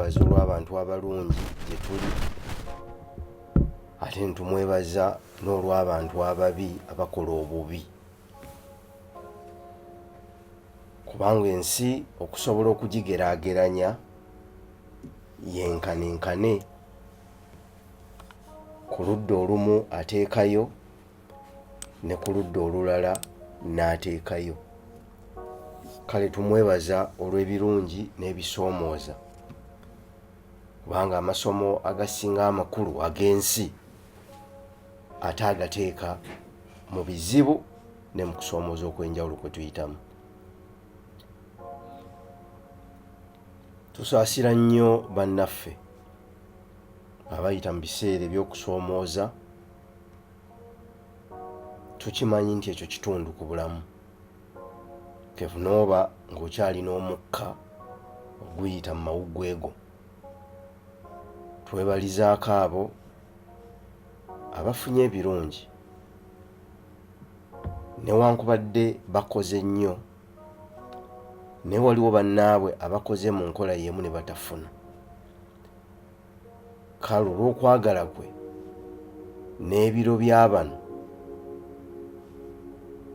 Tumwebaza olw'abantu abalungi gye tuli, ate ne tumwebaza n'olw'abantu ababi abakola obubi. Kubanga ensi okusobola okugigeraageranya yenkanenkane. Ku ludda olumu ateekayo ne ku ludda olulala n'ateekayo. Kale tumwebaza olw'ebirungi n'ebisoomooza kubanga amasomo agasinga amakulu ag'ensi ate agateeka mu bizibu ne mu kusoomooza okw'enjawulo kwe tuyitamu. Tusaasira nnyo bannaffe abayita mu biseera eby'okusoomooza. Tukimanyi nti ekyo kitundu ku bulamu. Kevnooba ng'okyalina omukka oguyita mu mawuggwe go. Twebalizaako abo abafunye ebirungi newankubadde bakoze nnyo naye waliwo bannaabwe abakoze mu nkola y'emu ne batafuna. Kale olw'okwagala kwe n'ebiro bya bano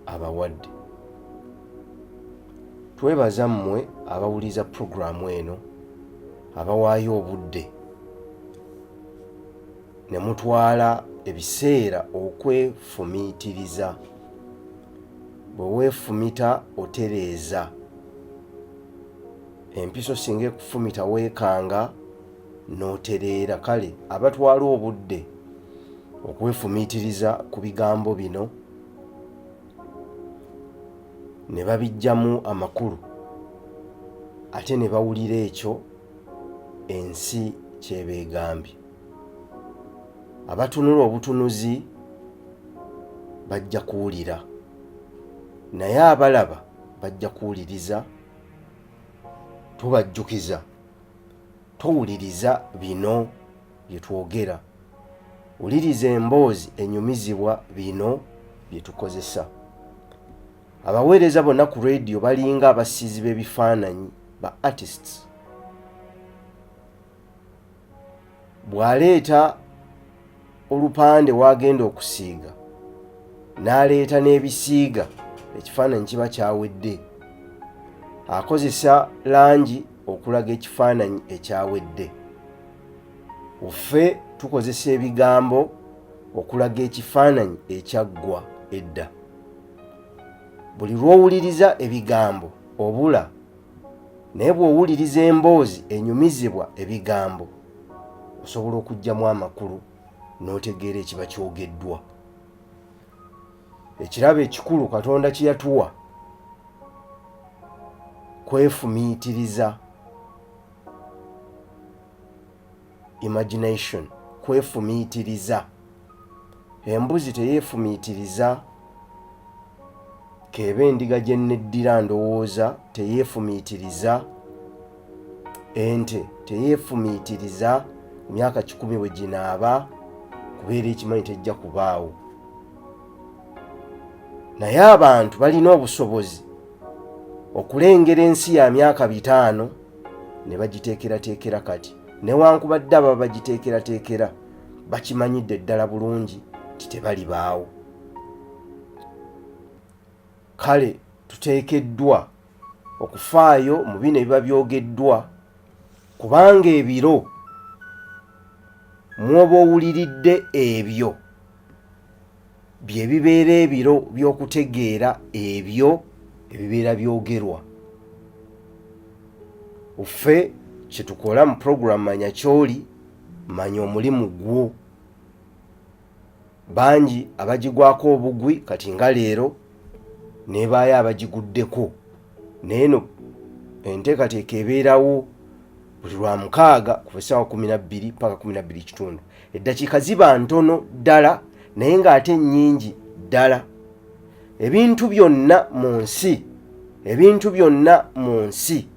abawadde. Twebaza mmwe abawuliriza pulogulaamu eno abawaayo obudde ne mutwala ebiseera okwefumiitiriza. Bwe weefumita otereeza. Empiso singa ekufumita weekanga n'otereera. Kale abatwala obudde okwefumiitiriza ku bigambo bino ne babiggyamu amakulu ate ne bawulira ekyo ensi ky'eba egambye. Abatunula obutunuzi bajja kuwulira, naye abalaba bajja kuwuliriza. Tubajjukiza, towuliriza bino bye twogera, wuliriza emboozi enyumizibwa bino bye tukozesa. Abaweereza bonna ku radio balinga abasiizi b'ebifaananyi ba artists. Bw'aleeta olupande w'agenda okusiiga n'aleeta n'ebisiiga, ekifaananyi kiba kyawedde. Akozesa langi okulaga ekifaananyi ekyawedde. Ffe tukozesa ebigambo okulaga ekifaananyi ekyaggwa edda. Buli lw'owuliriza ebigambo obula, naye bw'owuliriza emboozi enyumizibwa ebigambo osobola okuggyamu amakulu n'otegeera ekiba kyogeddwa. Ekirabo ekikulu Katonda kye yatuwa kwefumiitiriza, imagination, kwefumiitiriza. Embuzi teyeefumiitiriza, k'ebe endiga gye nneddira ndowooza teyeefumiitiriza, ente teyeefumiitiriza ku myaka 100 bwe ginaaba, kubeera ekimanyi tejja kubaawo. Naye abantu balina obusobozi okulengera ensi ya myaka 5 ne bagiteekerateekera kati, newankubadde ababa bagiteekerateekera bakimanyidde ddala bulungi nti tebalibaawo. Kale tuteekeddwa okufaayo mu bino ebiba byogeddwa, kubanga ebiro mw'oba owuliridde ebyo bye bibeera ebiro by'okutegeera ebyo ebibeera byogerwa. Ffe kye tukola mu pulogulaamu Manya Ky'oli, manya omulimu gwo. Bangi abagigwako obugwi kati nga leero nebaayo abagiguddeko, naye eno enteekateeka ebeerawo buli lwa mukaaga kuva essaawa 12 paka 12:15. Eddakiika ziba ntono ddala naye ng'ate nnyingi ddala. Ebintu byonna mu nsi, ebintu byonna mu nsi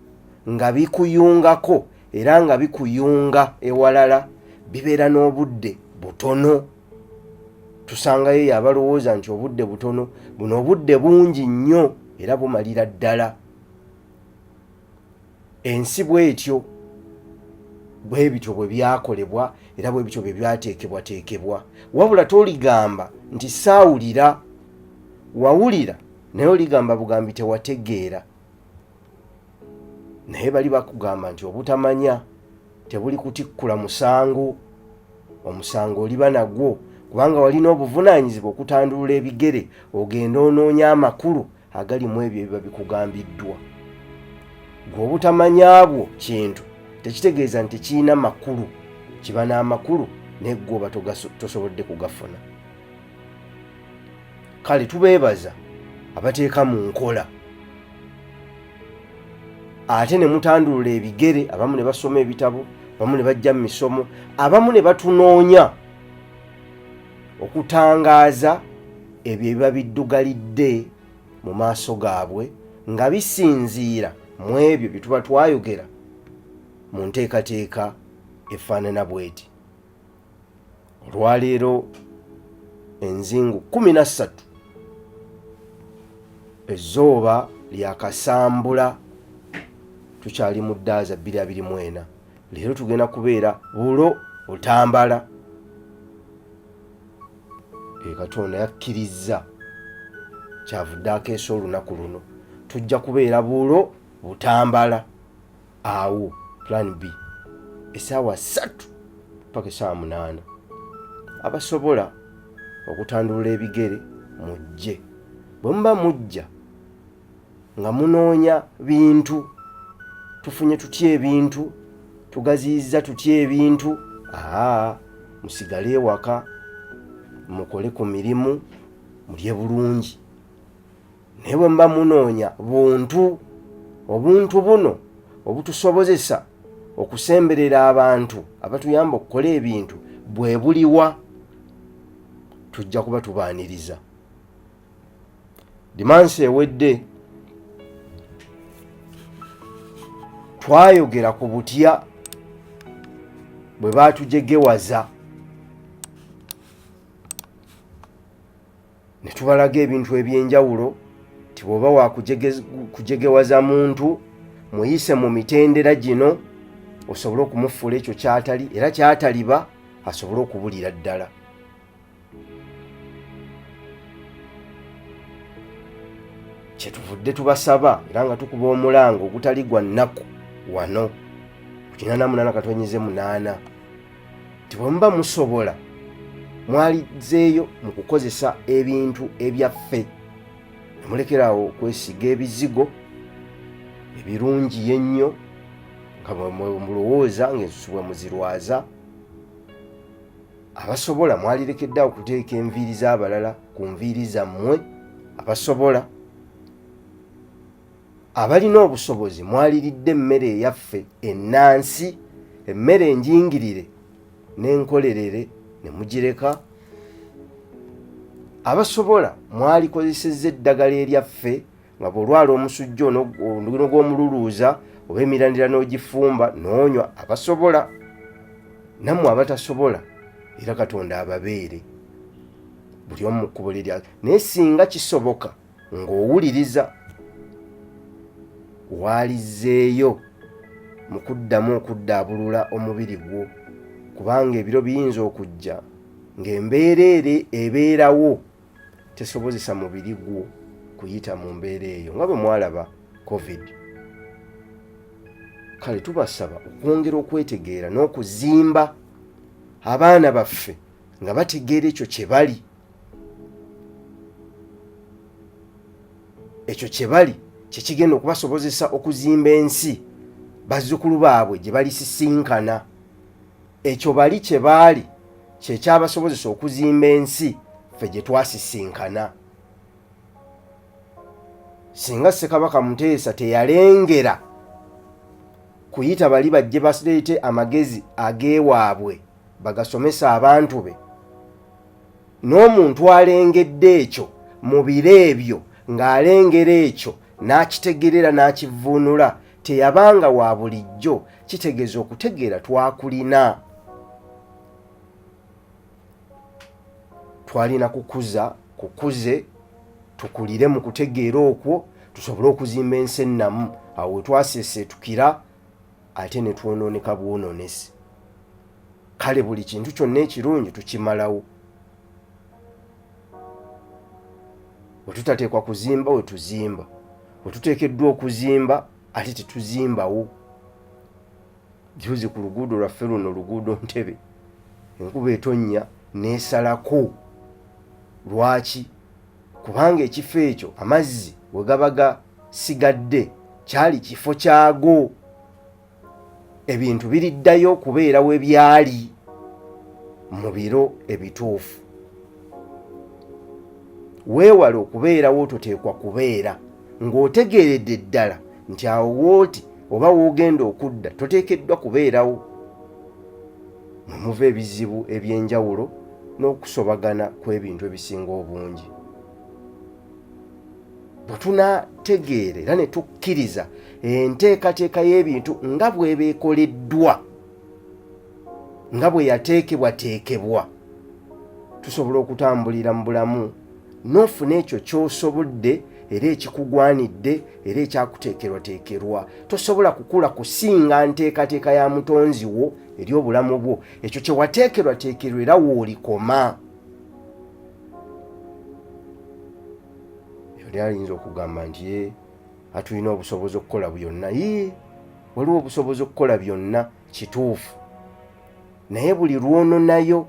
nga bikuyungako era nga bikuyunga ewalala bibeera n'obudde butono. Tusangayo eyo abalowooza nti obudde butono. Buno obudde bungi nnyo era bumalira ddala. Ensi bw'etyo. Bwe bityo bwe byakolebwa era bwe bityo bwe byateekebwateekebwa. Wabula toligamba nti saawulira. Wawulira naye oligamba bugambi tewategeera. Naye bali bakugamba nti obutamanya tebuli kutikkula musango. Omusango oliba nagwo kubanga walina obuvunaanyizibwa okutandulula ebigere ogende onoonye amakulu agali mu ebyo ebiba bikugambiddwa. Gwe obutamanya bwo kintu tekitegeeza nti tekirina makulu, kiba n'amakulu naye gwe oba tosobodde kugafuna. Kale tubeebaza abateeka mu nkola ate ne mutandulula ebigere, abamu ne basoma ebitabo, abamu ne bajja mu misomo, abamu ne batunoonya okutangaaza ebyo ebiba biddugalidde mu maaso gaabwe nga bisinziira mu ebyo bye tuba twayogera mu nteekateeka efaanana bweti. Olwaleero enzingu 13 ezzooba lya Kasambula, tukyali mu ddaaza 2024. Leero tugenda kubeera Bulo Butambala. Katonda yakkirizza, kyavudde akeesa olunaku luno. Tujja kubeera Bulo Butambala awo plan B essaawa 3 paka essaawa 8. Abasobola okutandulula ebigere mujje. Bwe muba mujja nga munoonya bintu, tufunye tutya ebintu, tugaziyizza tutya ebintu, aa musigale ewaka mukole ku mirimu mulye bulungi. Naye bwe muba munoonya buntu, obuntu buno obutusobozesa okusemberera abantu abatuyamba okukola ebintu bwe buliwa, tujja kuba tubaaniriza. Dimansi ewedde twayogera ku butya bwe baatujegewaza ne tubalaga ebintu eby'enjawulo nti bw'oba wa kujegewaza muntu muyise mu mitendera gino osobole okumufuula ekyo ky'atali era ky'ataliba asobole okubulira ddala. Kyetuvudde tubasaba era nga tukuba omulanga ogutali gwa nnaku wano ku 88.8 nti bwe muba musobola mwalizeeyo mu kukozesa ebintu ebyaffe ne mulekeraawo okwesiga ebizigo ebirungi ennyo nga bwe mulowooza ng'ensusu bwe muzirwaza. Abasobola mwalirekedde awo okuteeka enviiri z'abalala ku nviiri zammwe. Abasobola abalina obusobozi mwaliridde emmere eyaffe ennansi, emmere enjingirire n'enkolerere ne mugireka. Abasobola mwalikozesezza eddagala eryaffe nga bw'olwala omusujja ono gw'omululuuza oba emirandira n'ogifumba n'onywa. Abasobola nammwe abatasobola era Katonda ababeere buli omu mu kkubo lye lya. Naye singa kisoboka ng'owuliriza waalizzeeyo mu kuddamu okuddaabulula omubiri gwo, kubanga ebiro biyinza okujja ng'embeera ere ebeerawo tesobozesa mubiri gwo kuyita mu mbeera eyo nga bwe mwalaba covid. Kale tubasaba okwongera okwetegeera n'okuzimba abaana baffe nga bategeera ekyo kye bali, ekyo kye bali kye kigenda okubasobozesa okuzimba ensi bazzukulu baabwe gye balisisinkana. Ekyo bali kye baali kye kyabasobozesa okuzimba ensi ffe gye twasisinkana. Singa Ssekabaka Muteesa teyalengera kuyita bali bajje baleete amagezi ag'ewaabwe bagasomese abantu be, n'omuntu alengedde ekyo mu biro ebyo ng'alengera ekyo n'akitegerera n'akivvuunula teyabanga wa bulijjo, kitegeeza okutegeera twakulina. Twalina kukuza kukuze tukulire mu kutegeera okwo tusobole okuzimba ensi ennamu. Awo we twaseeseetukira ate ne twonooneka bwonoonesi. Kale buli kintu kyonna ekirungi tukimalawo. We tutateekwa kuzimba we tuzimba, we tuteekeddwa okuzimba ate tetuzimbawo. Juzi ku luguudo lwaffe luno, luguudo Ntebe, enkuba etonnya n'esalako. Lwaki? Kubanga ekifo ekyo amazzi we gaba gasigadde kyali kifo kyago. Ebintu biriddayo okubeera we byali mu biro ebituufu. Weewale okubeerawo toteekwa kubeera ng'otegeeredde ddala nti awo wooti oba w'ogenda okudda toteekeddwa kubeerawo. Mwe muva ebizibu eby'enjawulo n'okusobagana kw'ebintu ebisinga obungi. Bwe tunategeera era ne tukkiriza enteekateeka y'ebintu nga bw'eba ekoleddwa, nga bwe yateekebwateekebwa, tusobola okutambulira mu bulamu n'ofuna ekyo ky'osobodde era ekikugwanidde era ekyakuteekerwateekerwa. Tosobola kukula kusinga nteekateeka ya mutonzi wo eri obulamu bwo. Ekyo kye wateekerwateekerwa era w'olikoma. Yali ayinza okugamba nti ye atulina obusobozi okukola byonna. Yii, waliwo obusobozi okukola byonna, kituufu, naye buli lwononayo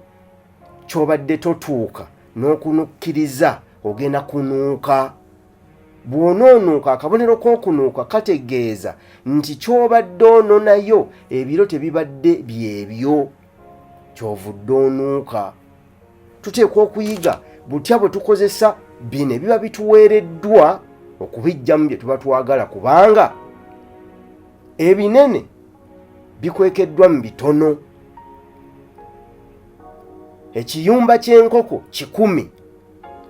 kyobadde totuuka n'okunukkiriza ogenda kunuuka. Bw'onoonuuka, akabonero k'okunuuka kategeeza nti kyobadde ononayo ebiro tebibadde byebyo, kyovudde onuuka. Tuteekwa okuyiga butya bwe tukozesa bino ebiba bituweereddwa okubijjamu bye tuba twagala, kubanga ebinene bikwekeddwa mu bitono. Ekiyumba ky'enkoko 100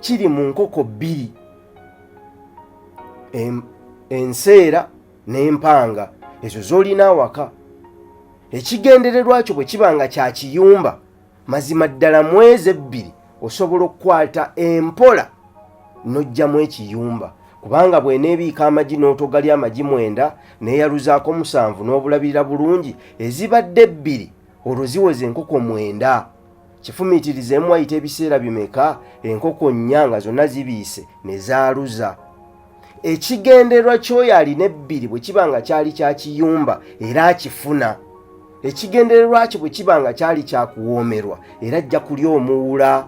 kiri mu nkoko 2, enseera n'empanga, ezo z'olina awaka. Ekigendererwa kyo bwe kiba nga kya kiyumba, mazima ddala mwezi ebbiri osobola okukwata empola n'oggyamu ekiyumba, kubanga bw'eneebiika amagi n'otogalya amagi 9 n'eyaluzaako 7 n'obulabirira bulungi, ezibadde 2 olwo ziweza enkoko 9. Kifumiitirizeemu, wayita ebiseera bimeka enkoko 4 nga zonna zibiise ne zaaluza. Ekigendererwa ky'oyo alina 2 bwe kiba nga kyali kya kiyumba era akifuna. Ekigendererwa kye bwe kiba nga kyali kya kuwoomerwa era ajja kulya omuwula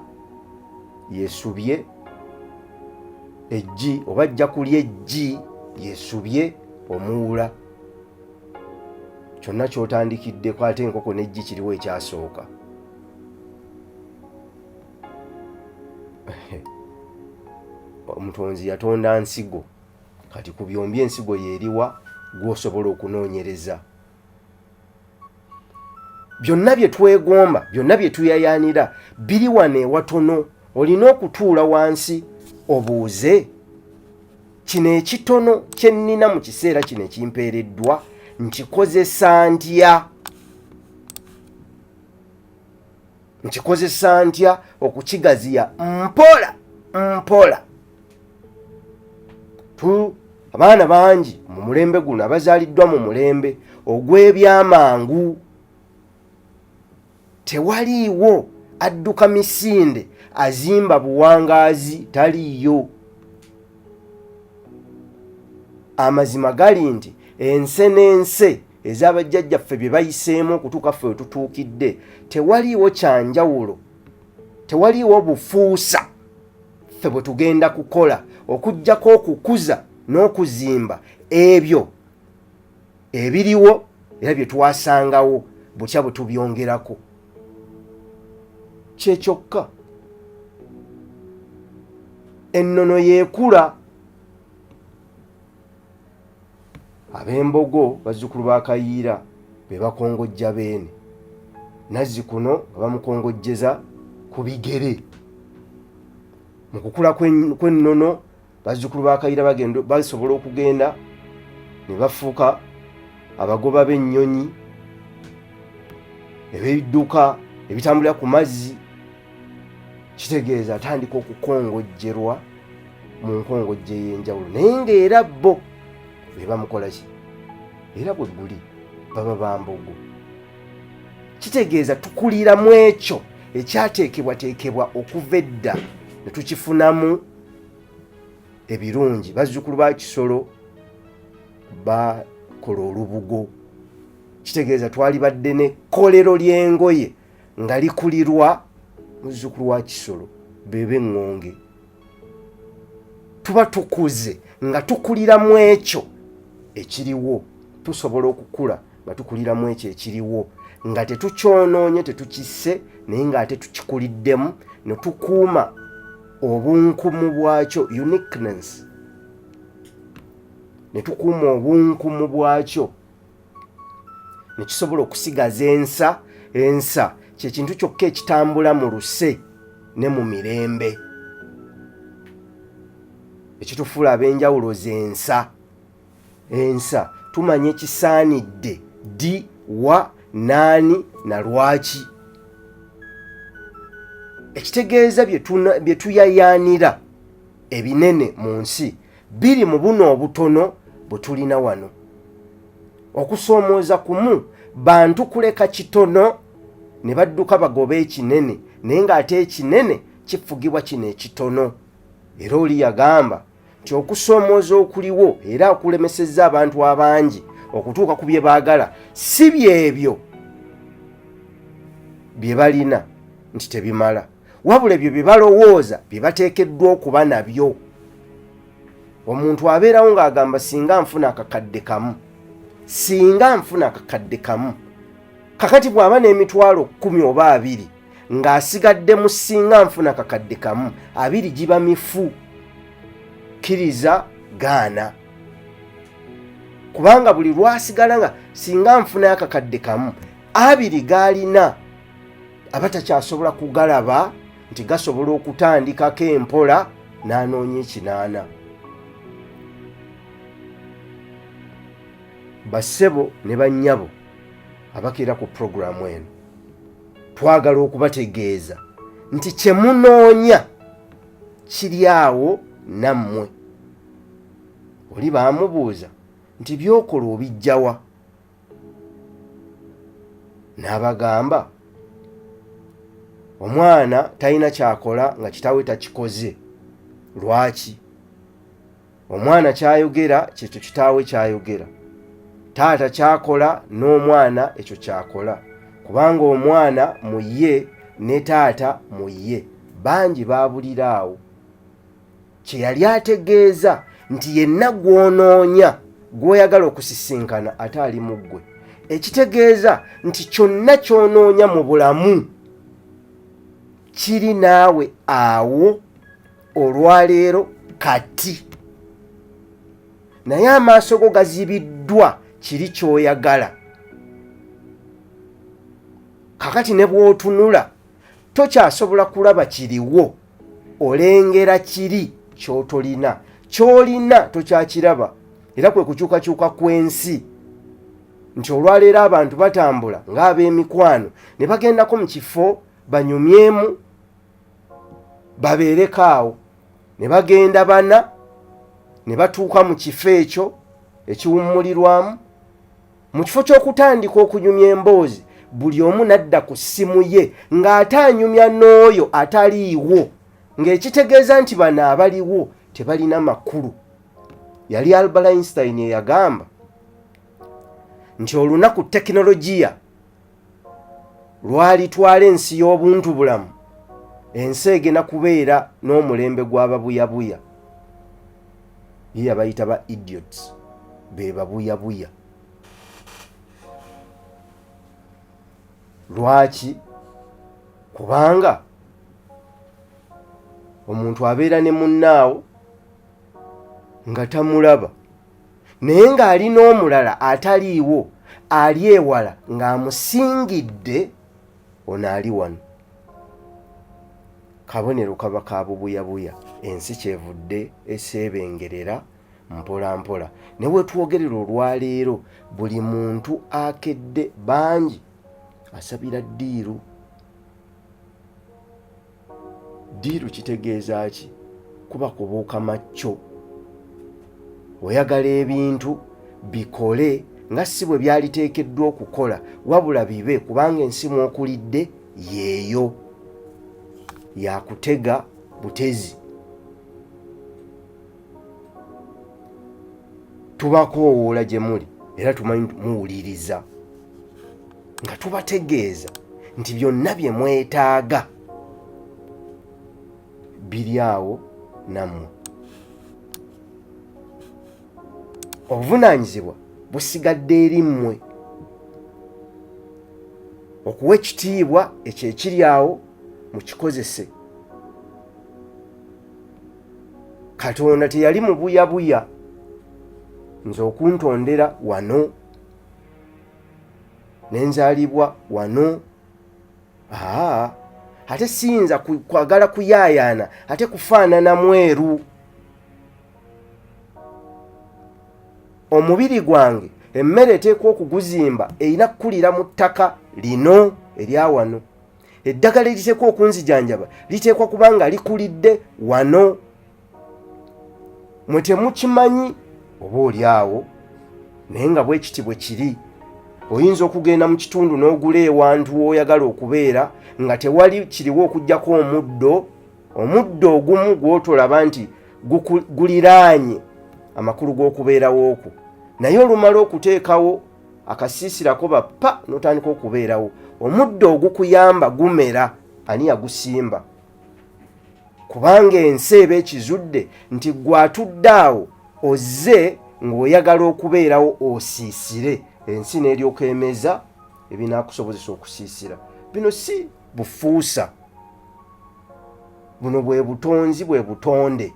yesubye eggi, oba ajja kulya eggi yesubye omuwula. Kyonna ky'otandikiddeko, ate enkoko n'eggi kiriwo ekyasooka. Omutonzi yatonda nsigo, kati ku byombi ensigo y'eriwa gw'osobola okunoonyereza. Byonna bye twegomba, byonna bye tuyayaanira biri wano ewatono. Olina okutuula wansi obuuze, kino ekitono kye nnina mu kiseera kino ekimpeereddwa nkikozesa ntya? Nkikozesa ntya okukigaziya mpola mpola? Abaana bangi mu mulembe guno abazaaliddwa mu mulembe ogw'ebyamangu, tewaliiwo adduka misinde azimba buwangaazi, taliiyo. Amazima gali nti ense n'ense ez'abajjajjaffe bye bayiseemu okutuuka ffe we tutuukidde, tewaliiwo kyanjawulo, tewaliiwo bufuusa ffe bwe tugenda kukola okuggyako okukuza n'okuzimba ebyo ebiriwo era bye twasangawo, butya bwe tubyongerako, kye kyokka. Ennono yeekula. Ab'embogo bazzukulu ba Kayiira be bakongojja Beene. Nazzi kuno nga bamukongojjeza ku bigere. Mu kukula kw'ennono bazzukulu ba Kayiira basobola okugenda ne bafuuka abagoba b'ennyonyi, ebidduka ebitambulira ku mazzi. Kitegeeza atandika okukongojjerwa mu nkongojja ey'enjawulo, naye ng'era bo be bamukola ki? Era bwe guli. Baba bambogo. Kitegeeza tukulira mu ekyo ekyateekebwateekebwa okuva edda ne tukifunamu ebirungi. Bazzukulu ba Kisolo bakola olubugo, kitegeeza twalibadde n'ekkolero ly'engoye nga likulirwa muzzukulu wa Kisolo, bebe ŋŋonge. Tuba tukuze nga tukulira mu ekyo ekiriwo. Tusobola okukula nga tukulira mu ekyo ekiriwo nga tetukyonoonye, tetukisse, naye ng'ate tukikuliddemu ne tukuuma obunkumu bwakyo, uniqueness, ne tukuuma obunkumu bwakyo ne kisobola okusigaza ensa. Ensa kye kintu kyokka ekitambula mu luse ne mu mirembe. Ekitufuula ab'enjawulo z'ensa. Ensa tumanya ekisaanidde ddi, wa, naani na lwaki. Ekitegeeza bye tuyayaanira ebinene mu nsi biri mu buno obutono bwe tulina wano. Okusoomooza kumu bantu kuleka kitono ne badduka bagoba ekinene, naye ng'ate ekinene kifugibwa kino ekitono. Era oli yagamba nti okusoomooza okuliwo era okulemesezza abantu abangi okutuuka ku bye baagala si byebyo bye balina nti tebimala, wabula ebyo bye balowooza bye bateekeddwa okuba nabyo. Omuntu abeerawo ng'agamba, singa nfuna akakadde kamu, singa nfuna akakadde kamu. Kakati bw'aba n'emitwalo 10 oba 20 ng'asigadde mu singa nfuna akakadde kamu, 20 giba mifu. Kkiriza gaana, kubanga buli lwasigala nga singa nfuna akakadde kamu, 20 gaalina aba takyasobola kugalaba nti gasobola okutandikako empola n'anoonya 80. Bassebo ne bannyabo abakeera ku puroguramu eno, twagala okubategeeza nti kye munoonya kiri awo nammwe. Oli baamubuuza nti by'okola obijjawa? N'abagamba omwana talina kyakola nga kitaawe takikoze. Lwaki? Omwana kyayogera kyekyo kitaawe kyayogera, taata kyakola n'omwana ekyo kyakola, kubanga omwana mu ye ne taata mu ye. Bangi baabulira awo. Kye yali ategeeza nti yenna gw'onoonya, gw'oyagala okusisinkana, ate ali mu ggwe. Ekitegeeza nti kyonna ky'onoonya mu bulamu kiri naawe awo olwaleero kati, naye amaaso go gazibiddwa kiri ky'oyagala. Kakati ne bw'otunula tokyasobola kulaba kiriwo, olengera kiri ky'otolina, ky'olina tokyakiraba. Era kwe kukyukakyuka kw'ensi nti olwaleero abantu batambula ng'ab'emikwano ne bagendako mu kifo banyumyemu babeereko awo, ne bagenda bana ne batuuka mu kifo ekyo ekiwummulirwamu. Mu kifo ky'okutandika okunyumya emboozi, buli omu n'adda ku ssimu ye ng'ate anyumya n'oyo ataliiwo, ng'ekitegeeza nti bano abaliwo tebalina makulu. Yali Albert Einstein eyagamba nti olunaku tekinologiya lwalitwala ensi y'obuntu bulamu, ensi egenda kubeera n'omulembe gw'ababuyabuya. Ye yabayita ba idiots, be babuyabuya. Lwaki? Kubanga omuntu abeera ne munnaawo nga tamulaba, naye ng'ali n'omulala ataliiwo ali ewala ng'amusingidde ono ali wano. Kabonero kaba ka bubuyabuya. Ensi kyevudde eseebengerera mpola mpola. Ne wetwogerera olwaleero buli muntu akedde bangi asabira ddiiru. Ddiiru kitegeeza ki? Kuba kubuuka makyo. Oyagala ebintu bikole nga si bwe byaliteekeddwa okukola wabula bibe kubanga ensi mw'okulidde yeeyo yakutega butezi. Tubakoowoola gye muli era tumanyi muwuliriza nga tubategeeza nti byonna bye mwetaaga biri awo nammwe. Obuvunaanyizibwa busigadde eri mmwe okuwa ekitiibwa ekyo ekiri awo mukikozese. Katonda teyali mubuyabuya nze okuntondera wano ne nzaalibwa wano. Aa, ate siyinza kwagala kuyaayaana ate kufaanana mweru. Omubiri gwange emmere eteekwa okuguzimba erina kukulira mu ttaka lino erya wano. Eddagala eriteekwa okunzijanjaba liteekwa kuba nga likulidde wano. Mwe temukimanyi oba oli awo, naye nga bwe kiti bwe kiri. Oyinza okugenda mu kitundu n'ogula ewantu w'oyagala okubeera nga tewali kiriwo okuggyako omuddo, omuddo ogumu gw'otolaba nti guliraanye amakulu g'okubeerawo okwo, naye olumala okuteekawo akasiisirako bappa n'otandika okubeerawo, omuddo ogukuyamba gumera. Ani yagusimba? Kubanga ensi eba ekizudde nti gwe atudde awo ozze ng'oyagala okubeerawo osiisire, ensi n'eryoka emeza ebinaakusobozesa okusiisira. Bino si bufuusa, buno bwe butonzi, bwe butonde.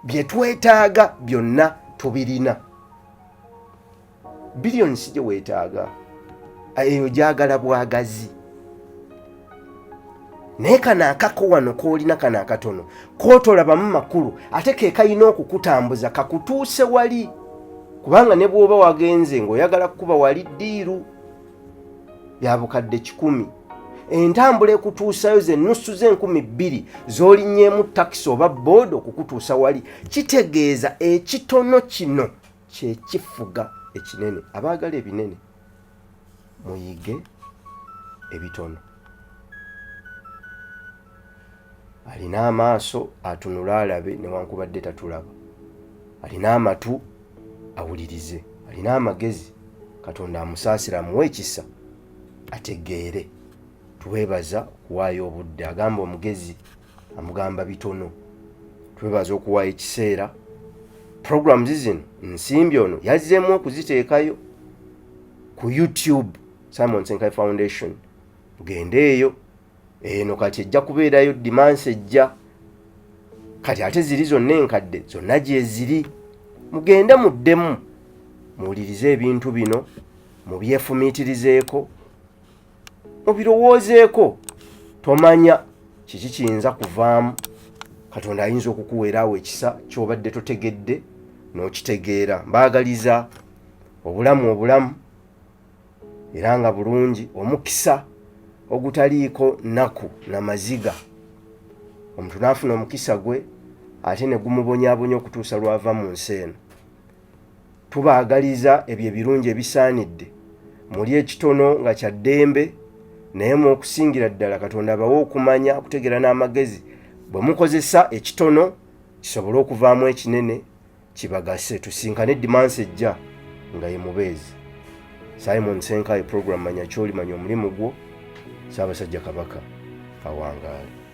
Bye twetaaga byonna tubirina. Biliyoni si gye weetaaga, eyo gyagala bwagazi. Naye kano akako wano k'olina kano akatono k'otolabamu makulu, ate ke kalina okukutambuza kakutuuse wali, kubanga ne bw'oba wagenze ng'oyagala kukuba wali ddiiru ya bukadde 100, entambula ekutuusayo ze nnusu z'enkumi bbiri z'olinnyeemu takisi oba booda okukutuusa wali. Kitegeeza ekitono kino kye kifuga ekinene. Abaagala ebinene muyige ebitono. Alina amaaso atunule alabe newankubadde tatulaba, alina amatu awulirize, alina amagezi Katonda amusaasire amuwe ekisa ategeere. Tubeebaza okuwaayo obudde. Agamba omugezi amugamba bitono. Twebaza okuwaayo ekiseera. Programs zino Nsimbi ono yazzeemu okuziteekayo ku YouTube, Simon Ssenkayi Foundation. Mugende eyo, eno kati ejja kubeerayo dimansi ejja, kati ate ziri zonna enkadde zonna gyeziri. Mugende muddemu muwulirize ebintu bino, mubyefumiitirizeeko, mubirowoozeeko. Tomanya kiki kiyinza kuvaamu. Katonda ayinza okukuweera awo ekisa ky'obadde totegedde n'okitegeera. Mbaagaliza obulamu obulamu era nga bulungi, omukisa ogutaliiko nnaku na maziga. Omuntu n'afuna omukisa gwe ate ne gumubonyaabonya okutuusa lw'ava mu nsi eno. Tubaagaliza ebyo ebirungi ebisaanidde. Muli ekitono nga kya ddembe, naye mu okusingira ddala Katonda abawe okumanya, okutegeera n'amagezi bwe mukozesa ekitono kisobole okuvaamu ekinene kibagase. Tusinkane dimansi ejja nga ye mubeezi Simon Ssenkayi. Program Manya Kyoli, Manya Omulimu Gwo. Ssaabasajja Kabaka awangaale.